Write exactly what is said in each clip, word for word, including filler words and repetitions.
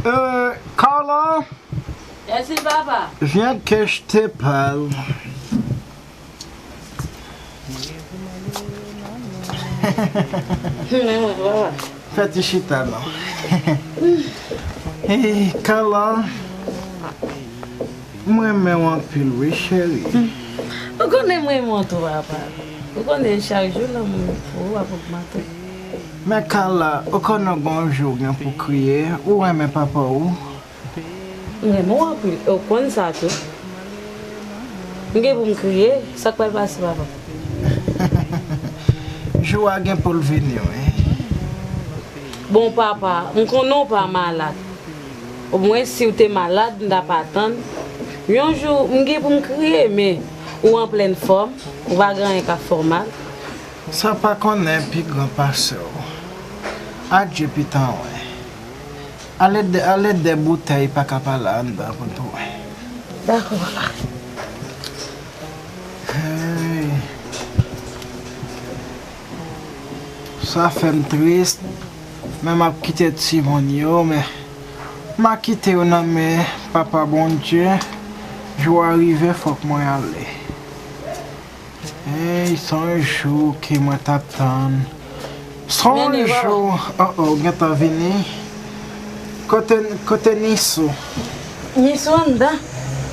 Euh, Carla, Yes, papa. Viens que je te parle. Fè ti chita non. Hey, Carla, m renmen w anpil wi cheri. Ou konnen m renmen w tou papa. Ou konnen chak jou lanmou m pou ou ap ogmante. Men Carla, ou konnen gen yon jou w gen pou kriye, ou renmen papa w. M renmen w anpil, e w konn sa tou. M gen pou m kriye, sa k pral pase papa? Jou a gen pou l vini wi. Bon papa, m konnen w pa malad. Omwen si w te malad, m t ap atann. Yon jou, m gen pou m kriye, men ou an plèn fòm, ou pa gen anyen k ap fè w mal. Sa pa konnen pi gran pase w. Adye pitanwen. Ale de, ale de boutèy pa ka pale anndan pou tou. Dakò papa. Hey. Sa fè m tris, men m ap kite timoun yo, men m a kite yo nan men Papa Bondye. Jou a rive, fòk mwen ale. Hey, se yon jou ke mwen t ap tann. Se yon jou. Oh, oh, gentan vini. Kote, kote Nisou? Nisou anndan.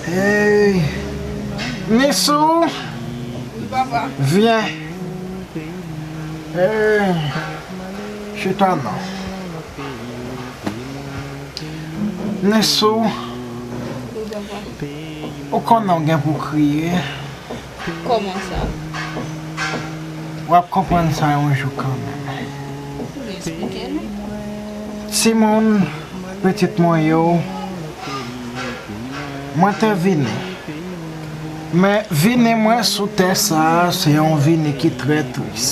Hey, Nisou. Wi, papa. Vyen. Hey, chita non. Nisou. Wi, papa. Ou konnen w gen pou kriye. Kòman sa? W ap konprann sa yon jou kanmenm. Ou vle eksplike nou? Timoun, pitit mwen yo, mwen te vini. Men vini mwen sou tè sa a, se yon vini ki trè tris.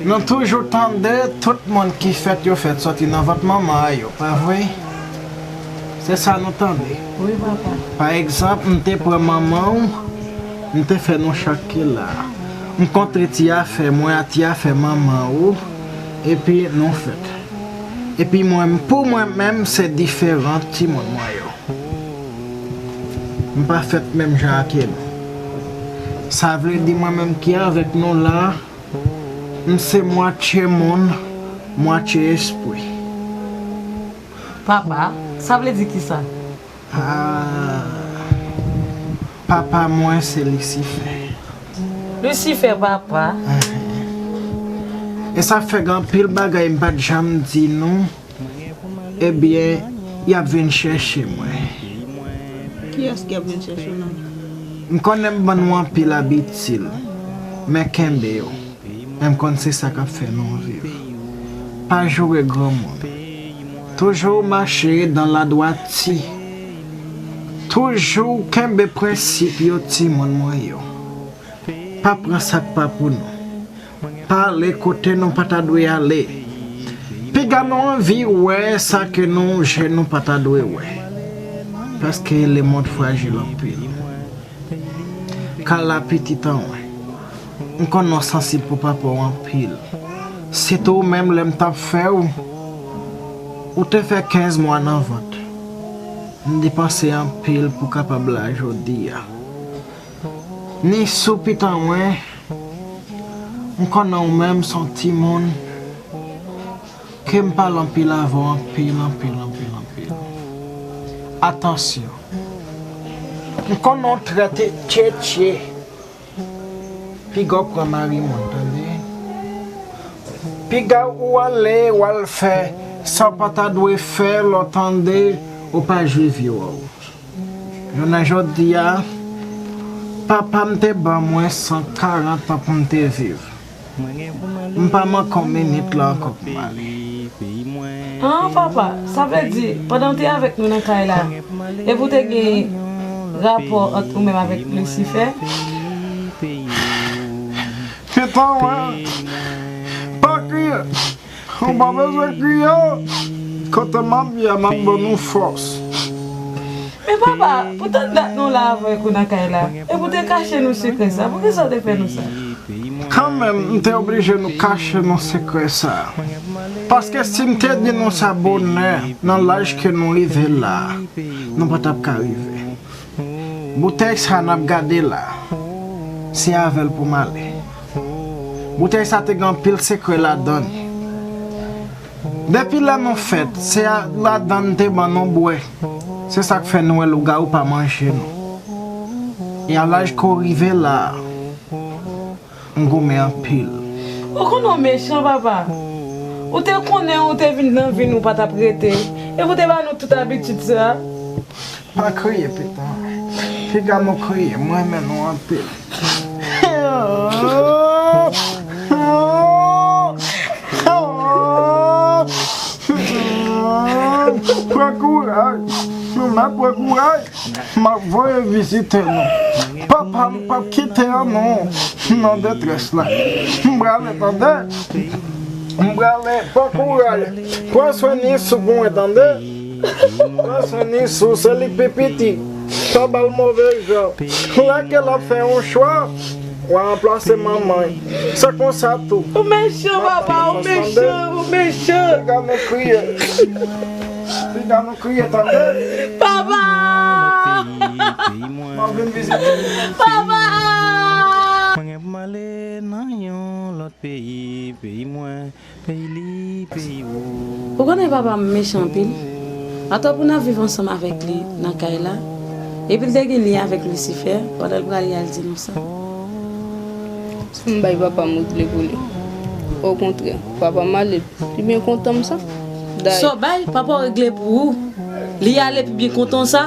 Nou toujou tande tout moun ki fèt yo fèt sòti nan vant manman a yo, pa vre? Se sa nou tande. Wi, papa. Pa egzanp, m te pran manman w, m te fè nou chak ki la. M kontre ti afè mwen a ti afè manman ou, epi nou fèt. Epi mwen, pou mwen menm, se diferan timoun mwen yo. M pa fèt menm jan ak nou. Sa vle di mwen menm ki avèk nou la, m se mwatye moun, mwatye espri. Papa, sa vle di kisa? Ah, papa mwen se Lisifè. Lisifè, papa? Ahan. E sa fè gen anpil bagay m pa t janm di nou. Ebyen, y ap vin chèche mwen. Kiyès ki ap vin chèche w nan? M konnen m ban nou anpil abitil, men kenbe yo. Men m konn se sa k ap fè nou viv. Pa joure granmoun. Toujou mache dan ladwati. Toujou kenbe prensip yo timoun mwen yo. Pa pran sa k pa pou nou. Pa ale kote nou pa ta dwe ale. Piga nou anvi wè sa ke nou je nou pa ta dwe wè. Paske lemond frajil anpil. Kala pitit an mwen. M konnen w sansib pou papa w anpil. Sitou ou menm lè m t ap fè w, ou te fè kenz mwa nan vant. M depanse anpil pou kapab la jodi a. Ni sou pitan mwen, m konnen w menm se yon timoun ke m pale anpil avè w, anpil, anpil, anpil, anpil. Atansyon. M konnen w trè tchetche. Piga w pran mari moun, tande? Piga ou ale, w al fè sa w pa ta dwe fè, lè w tande, ou pa jwe vye wòl. Jounen jodi a, papa m te ban mwen san karant an pou m te viv. M pa manke yon minit la ankò pou m ale. An, papa, sa vle di, pandan w te avèk nou nan kay la, epi w te gen rapò ant ou menm avèk Lisifè? Pitan mwen, pa kriye. Ou pa bezwen kriye. Kote m ap ye a, m ap ban nou fòs. Men papa, pou tann dat nou la avèk ou nan kay la, epi w te kache nou sekrè sa, poukisa w te fè nou sa? Kanmenm, m te oblije nou kache nou sekrè sa a. Paske si m te di nou sa bonè, nan laj ke nou rive la a, nou pa t ap ka rive. Boutèy sa n ap gade la, se avè l pou m ale. Boutèy sa te gen anpil sekrè ladan l. Depi lè nou fèt, se a- ladan l te ban nou bwè. Se sa k fè nou wè lougawou pa manje nou. E a laj ke w rive la a, m goumen anpil. Ou konnen w mechan, papa. Ou te konnen ou te vin nan vi n ou pa t ap rete. Epi ou te ba nou tout abitid sa. Pa kriye, pitit mwen. Piga nou kriye, m renmen nou anpil. Pran kouraj, nou mèt pran kouraj. M ap voye vizite nou. Papa m p ap kite an non, nan detrès la. M prale, tande. M prale, pran kouraj. Pran swen Nisou pou mwen, tande. Pran swen Nisou, se li k pi piti. Pa ba l move jan. Lè ke l ap fè yon chwa, w a ranplase manman l. Se konsa tou. Ou mechan, papa, ou mechan, ou mechan. Piga nou kriye. Piga nou kriye, tande. Papa! M ap vin vizite. Papa! Mwen gen pou m ale nan yon lòt peyi, peyi mwen, peyi li, peyi ou. Ou konnen papa m mechan anpil. Atò pou n ap viv ansanm avèk li nan kay la, epi l te gen lyen avèk Lisifè, pandan l prale al di nou sa. M bay papa m regle pou li. Okontrè, papa m ale pi byen kontan m sa. Dayè. Sa w bay, papa w regle pou ou. Li ale pi byen kontan w sa.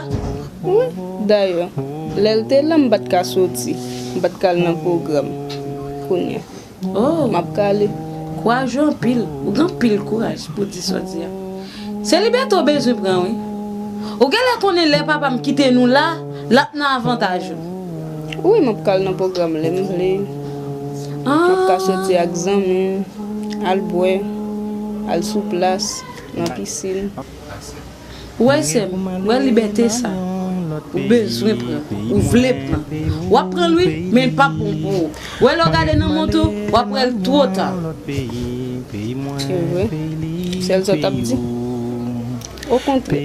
Wi, dayè, lè l te la, m pa t ka soti. M pa t ka al nan pwogram. Kounye a. Oh. M ap ka ale. Kouraj ou anpil. Ou gen anpil kouraj pou di sa w di a. Se libète w bezwen pran, wi. Ou genlè konnen lè papa m kite nou la, l ap nan avantaj ou. Wi, m ap ka al nan pwogram lè m vle. Ah. M ap ka soti ak zanmi m, al bwè, al sou plas, nan pisin. Ou wè sè m, ou wè libète sa, ou bezwen pran, ou vle pran. W ap pran l wi, men l p ap bon pou ou. Ou wè lè w gade nan mont ou, w ap wè l twò ta. Se vre, sèl sa w t ap di. Okontrè.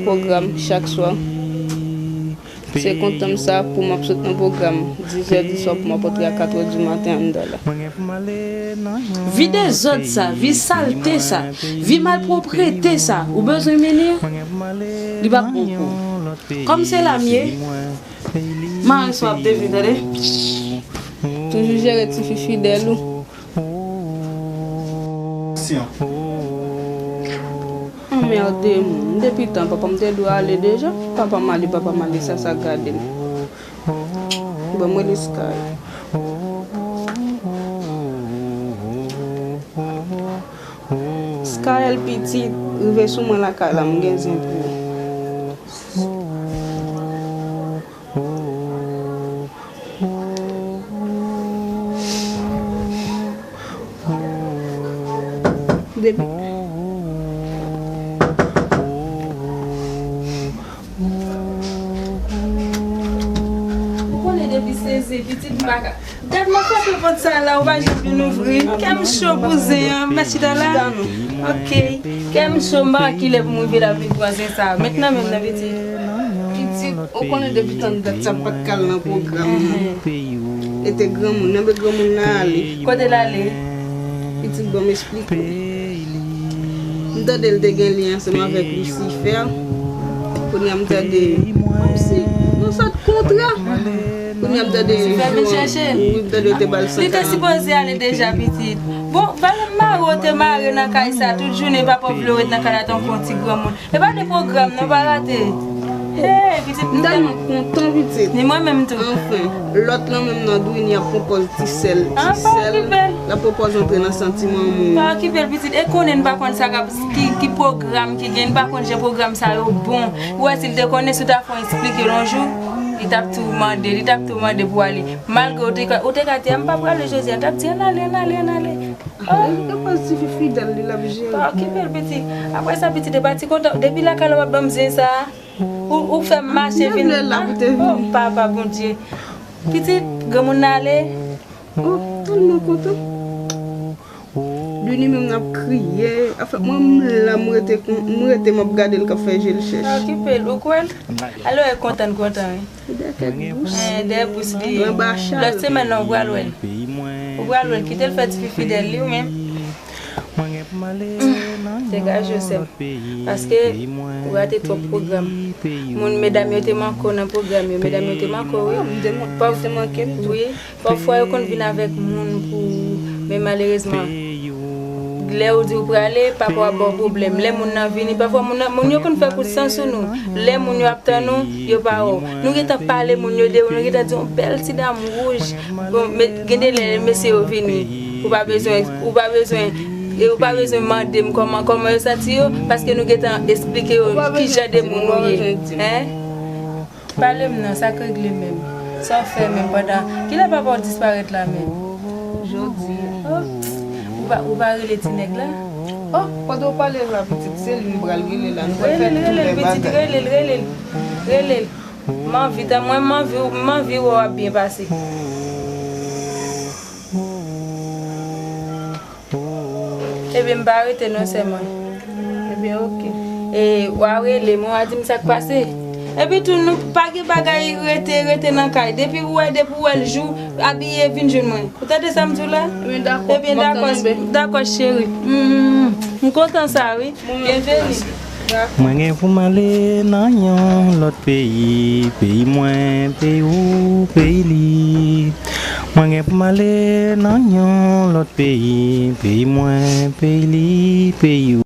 Pwogram chak swa. Se kontan m sa pou m ap sot nan pwogram dizè di swa pou m ap antre a katrè di maten anndan la. Vi dezòd sa, vi salte sa, vi malpwoprete sa, ou bezwen mini? Li p ap bon pou ou. Kòm se la m ye, mare sou ap devni, tande? Toujou jere tifi fidèl ou. Aksyon. Anmède moun. Depi tan, papa m te dwe ale deja. Papa m ale, papa m ale, sa sa gade m. Ban m rele Sky. Sky, pitit, rive sou mwen lakay la, m gen zen pou ou. Depi. Ou konnen depi sezi, pitit m pa ka. Gad mwen frape pòt sa la, ou pa janm vin ouvri. Kè m cho pou zen an, m mèt chita la. Ok. Kè m cho, m pa wè kilè pou m rive la vin pran zen sa. Mentnan menm nan pitit. Pitit, ou konnen depi tann dat sa m pa t ka al nan pwogram nan. E te granmoun, nan men granmoun nan ale. Kote l ale? Pitit, ban m esplike w. M tande l te gen lyen ansanm avèk Lisifè. Kounye a m tande kòmsi yon sòt kontra. Kounye a m tande Lisifè vin chèche l. Wi, m tande yo te ba l san karant. Li te sipoze ale deja, pitit. Bon, fè menm mare w te mare nan kay sa tout jounen, papa w vle w ret nan kay la tankou yon ti granmoun. E pa de pwogram non, pa rate. Hey, pitit, m tèlman kontan, pitit. Ni mwen menm tou. Anfen, lòt lan menm nan Dwini ap pran pòz ti sèl. Ti sèl, l ap pran pòz antre nan santiman moun. Pa okipe l, pitit. E konnen n pa konn sa k ap, ki, ki pwogram ki gen, n pa konn jan pwogram sa yo bon. Ou wè, si l te konnen, si w ta fè yon esplike l yon jou, li t ap tou mande, li t ap tou mande pou ale. Malgre ou te ka, ou te ka di, "A, m pa prale jodi a," l t ap di, "Ann ale, ann ale, ann ale." Li te pòz tifi fidèl li l ap jere. Pa okipe l, pitit. Apre sa, pitit, e pa ti kontan. Depi lakay la w ap ban m zen sa a. Ou, ou fè m mache vin. Lè la pou te vini. Oh, papa Bondye. Pitit, granmoun nan ale. Oh, tèlman kontan. Dini menm n ap kriye. Anfen, mwen, m la, m rete, m rete, m ap gade l k ap fè je l chèch. Pa okipe l, ou kwè l? Alò, e kontan, kontan, wi. Dèyè kèk bous. Eh, dèyè bous li ye. Lòt semèn nan, ou pral wè l. Ou pral wè l, kite l fè ti fi fidèl li, ou menm. Degaje w, sè m. Paske ou rate twòp pwogram. Moun, medam yo te manke w nan pwogram yo. Medam yo te manke w, wi. Paf-, wi. Pafwa, yo konn vin avèk moun pou ou, men malerezman, lè ou di ou prale, papa w ap ba w pwoblèm. Lè moun nan vini, pafwa moun nan, moun yo konn fè kout san sou nou. Lè moun yo ap tann ou, yo pa wè w. Nou gentan pale moun yo de ou, nou gentan di yon bèl ti dam wouj. Bon, men, gen de lè mesye yo vini. Ou pa bezwen, ou pa bezwen, e ou pa bezwen mande m kòman, kòman yo santi yo, paske nou gentan esplike yo ki jan de moun ou ye. Hein? Pale m non, sa k regle menm? Sa w fè menm pandan, kilè papa w disparèt la menm? Jodi. Oh, ou pa, ou pa rele ti nèg la? Oh, pandan w pale la, pitit, se li m pral rele la. Nou pral fè tout bèl bagay. Rele l, rele l, pitit, rele l, rele l, rele l. M anvi, tan mwen, m anvi, m anvi wè w ap byen pase. Ebyen, m pa rete non, sè mwen. Ebyen, oke. E, w a rele m, w a di m sa k pase. Epi tou, nou pa gen bagay rete, rete nan kay. Depi w wè, depi w wè l jou, abiye vin jwenn mwen. Ou tande sa m di w la? Ebyen, dakò. Ebyen, dakò, dakò, cheri. Mm, m kontan sa, wi. Byenveni. Mwen gen pou m ale nan yon lòt peyi, peyi mwen, peyi ou, peyi li. Mwen gen pou m ale nan yon lòt peyi, peyi mwen, peyi li, peyi ou.